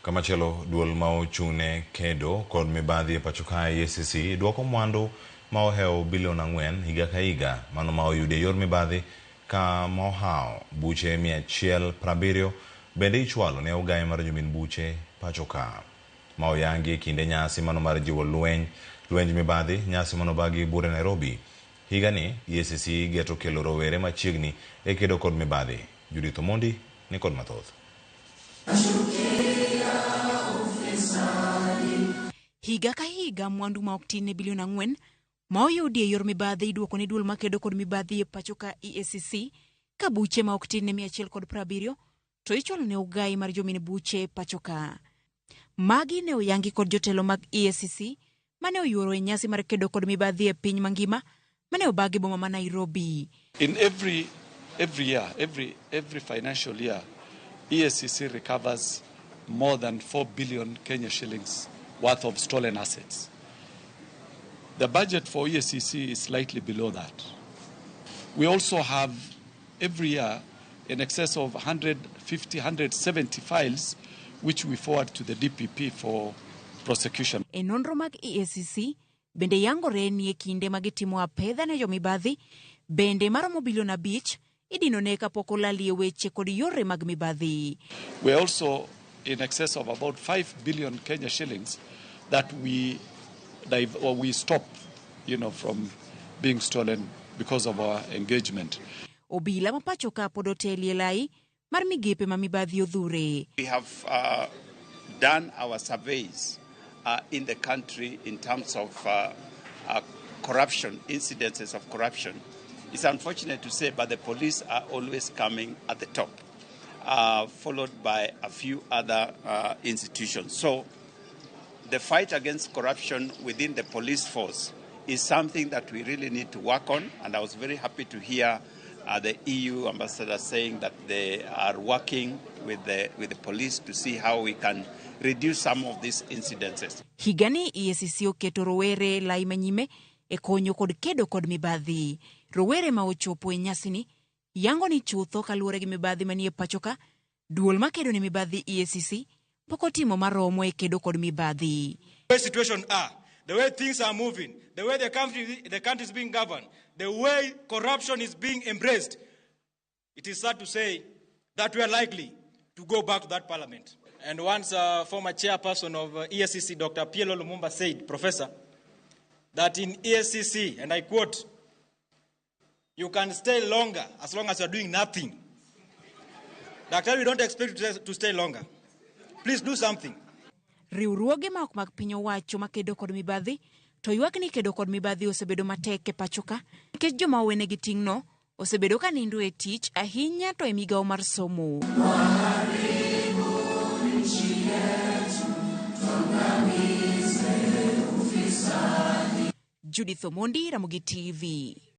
Kamachielo, duol ma ochung'ne kedo kod mibadhi e pacho kae EACC dwoko mwandu ma ohewo bilion 4 higa ka higa mano ma oyudi e yor mibadhi ka ma ohawo buche 170 bende ichwalo ne ogaye mar jomin buche pacho ka. Ma oyangi e kinde nyasi mano mar jiwo lweny lwenj mibadhi nyasi manobagi buore Nairobi. Higani EACC geto kelo rowere machiegni e kedo kod mibadhi. Judith Omondi ni kod mathoth. Higa ka higa mwandu ma ok tin ne bilion 4 ma oyudi e yor mibadhi iduoko ne duol makedo kod mibadhi e pacho ka EACC ka buche ma ok tin ne 170 to ichwalo ne ogai mar jomin buche pacho ka. Magi ne oyangi kod jotelo mag EACC mane oyuoro e nyasi mar kedo kod mibadhi e piny mangima mane obagi boma ma Nairobi. In every year, every financial year, EACC recovers more than 4 billion Kenya shillings worth of stolen assets. The budget for EACC is slightly below that. We also have every year in excess of 150, 170 files which we forward to the DPP for prosecution. E nonro mag EACC bende yangore ni e kinde ma gitimo apedha ne jomibadhi bende maromo bilion 5 idinone kapok olalie weche kod yore mag mibadhi. We are also in excess of about 5 billion Kenya shillings that we or we stop, from being stolen because of our engagement. Obila ma pacho ka pod otelie lai mar migepe ma mibadhi odhure. We have done our surveys in the country in terms of corruption, incidences of corruption. It's unfortunate to say, but the police are always coming at the top, followed by a few other institutions. So the fight against corruption within the police force is something that we really need to work on, and I was very happy to hear the EU ambassador saying that they are working with the police to see how we can reduce some of these incidences. Higani EACC oketo rowere lai manyime e konyo kod kedo kod mibadhi. Rowere ma ochopo e nyasini yango ni chutho kaluwore gi mibadhi manie pacho ka, duol makedo ne mibadhi EACC pok otimo maromo e kedo kod mibadhi. The way situation are, the way things are moving, the way the country is being governed, the way corruption is being embraced, it is sad to say that we are likely to go back to that parliament. And once former chairperson of EACC, Dr. PLO Lumumba, said, Professor, that in EACC, and I quote, "You can stay longer as long as you are doing nothing." Doctor, we don't expect you to stay longer. Please do something. Riwruoge ma ok mag piny owacho makedo kod mibadhi to ywak ni kedo kod mibadhi osebedo matek e pacho ka nikech joma owenegi ting'no osebedo ka nindo e tich ahinya to e migawo mar somo. Judith Omondi, Ramogi TV.